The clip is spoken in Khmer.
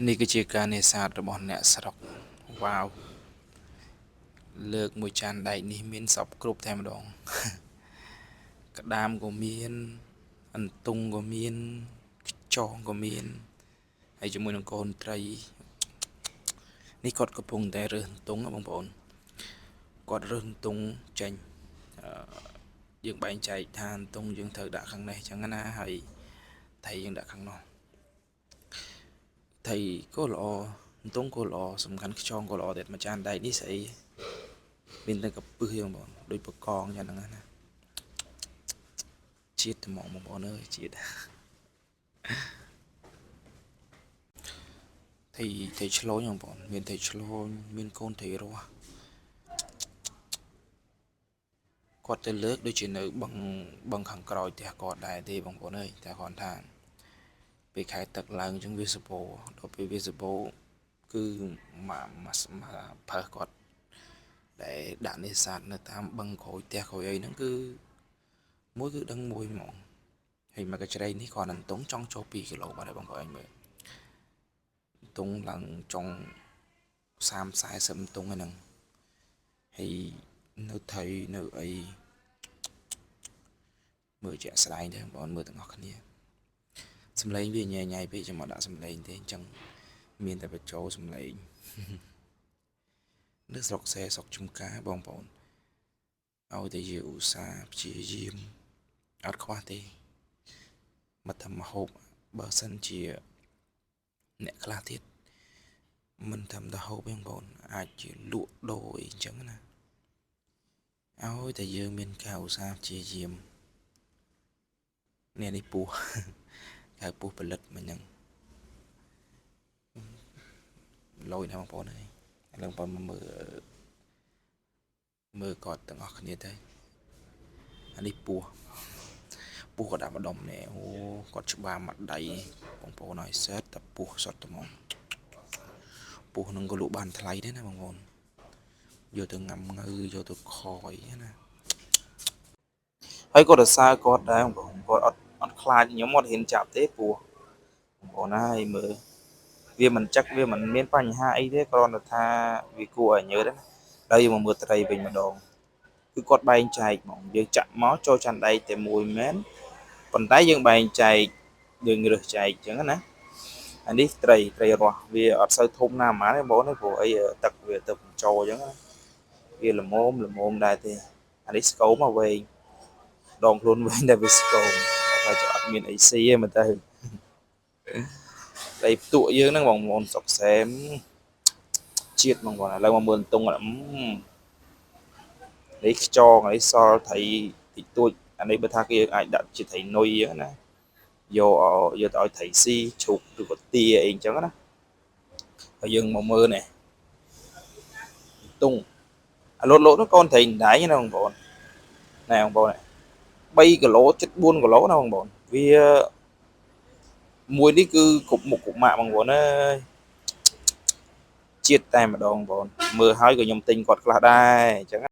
នេះគឺជាការនេសាទរបស់អ្នកស្រុកវ៉ាវលើកមួយចានដែកនេះមានសពគ្រប់តែម្ដងក្តាមក៏មានអន្ទង់ក៏មានខ្យងក៏មានហើយជាមួយនឹងកូនត្រីនេះគាត់កំពុងតែរើសអន្ទង់បងប្អូនគាត់រើសអន្ទង់ចេញយើងបែងចែកថាអន្ទង់យើងត្រូវដាក់ខាងនេះអញ្ចឹងណាហើយថៃយើងដាក់ខាងនោះថៃក៏ល្អអន្ទង់ក៏ល្អសំខាន់ខ្យងក៏ល្អទៀតមួយចានដែកនេះស្អីមានតែកពឹសយ៉ាងបងដូចបកងយ៉ាងហ្នឹងណាជាតិត្មងបងប្អូនអើយជាតិថៃថៃឆ្លូញបងប្អូនមានថៃឆ្លូញមានកូនថៃរស់គាត់ទៅលើកដូចជានៅបឹងខាងក្រោយផ្ទះគាត់ដែរទេបងប្អូនអើយតែគាត់ថាពេលខែទឹកឡើងអញ្ចឹងវាសបោដល់ពេលវាសបោគឺមកមកផើសគាត់ដែលដាក់នេសាទនៅតាមបឹងក្រោយផ្ទះក្រោយអីហ្នឹងគឺមួយគឺដឹងមួយហ្មងហើយមកកញ្ជ្រៃនេះគាត់អន្ទង់ចង់ចូល2គីឡូបាទបងប្អូនមើលអន្ទង់ឡើងចង់30 40អន្ទង់ហ្នឹងហើយនៅថៃនៅអីមើលជាក់ស្ដែងទេបងប្អូនមើលទាំងអស់គ្នាសំឡេងវាញ៉ៃញ៉ៃពេកចាំមកដាក់សំឡេងទេអញ្ចឹងមានតែបញ្ចូលសំឡេងនៅស្រុកសេស្រុកចំការបងប្អូនឲ្យតែយើងឧស្សាហ៍ព្យាយាមអត់ខ្វះទេមកតែមហូបបើសិនជាអ្នកខ្លះទៀតមិនត្រឹមតែហូបទេបងប្អូនអាចជាលក់ដូរអីអញ្ចឹងណាឲ្យតែយើងមានការឧស្សាហ៍ព្យាយាមនេះពស់ហៅពស់ផលិតមិញហ្នឹងលយណាស់បងប្អូនអើយឥឡូវបងប្អូនមកមើលគាត់ទាំងអស់គ្នាទៅអានេះពស់ពស់ក៏ដាក់ម្ដុំនេះអូគាត់ច្បារមួយដៃបងប្អូនឲ្យសេតតែពស់សុទ្ធតែហ្មងពស់នឹងក៏លក់បានថ្លៃដែរណាបងប្អូនយកទៅងំងៅយកទៅខយណាហើយគាត់រសើរគាត់ដែរបងប្អូនគាត់អត់ខ្លាចខ្ញុំអត់ហ៊ានចាប់ទេពស់បងប្អូនហើយមើលវាមិនចឹកវាមិនមានបញ្ហាអីទេគ្រាន់តែថាវាគួរឲ្យញើតណាដល់យើងមកមើលត្រីវិញម្ដងគឺគាត់បែងចែកហ្មងយើងចាក់មកចូលចានដែកតែមួយមែនប៉ុន្តែយើងបែងចែកយើងរើសចែកអញ្ចឹងណាអានេះត្រីរស់វាអត់សូវធំណាស់ហ្មងទេបងប្អូនព្រោះអីទឹកវាទៅបញ្ចូលអញ្ចឹងណាវាល្មមដែរទេអានេះស្គមមកវែងដងខ្លួនវិញតែវាស្គមតែថាអត់មានអីស៊ីទេមើលទៅត្រីផ្ទក់យើងហ្នឹងបងប្អូនស្រុកសែមជាតិបងប្អូនឥឡូវមកមើលអន្ទង់នេះខ្យងនេះសល់ត្រីតិចតួចអានេះបើថាគេអាចដាក់ជាត្រីនុយអញ្ចឹងណាយកទៅឲ្យត្រីស៊ីជ្រូកឬក៏ទាអីអញ្ចឹងណាហើយយើងមកមើលនេះទង់អាលោតលោតនោះកូនត្រីដៃណាបងប្អូនណែបងប្អូន3គីឡូជិត4គីឡូណាបងប្អូនវាមួយនេះគឺគ្រប់មុខគ្រប់ម៉ាកបងប្អូនអើយជាតិតែម្ដងបងប្អូនមើលហើយក៏ខ្ញុំទិញគាត់ខ្លះដែរអញ្ចឹង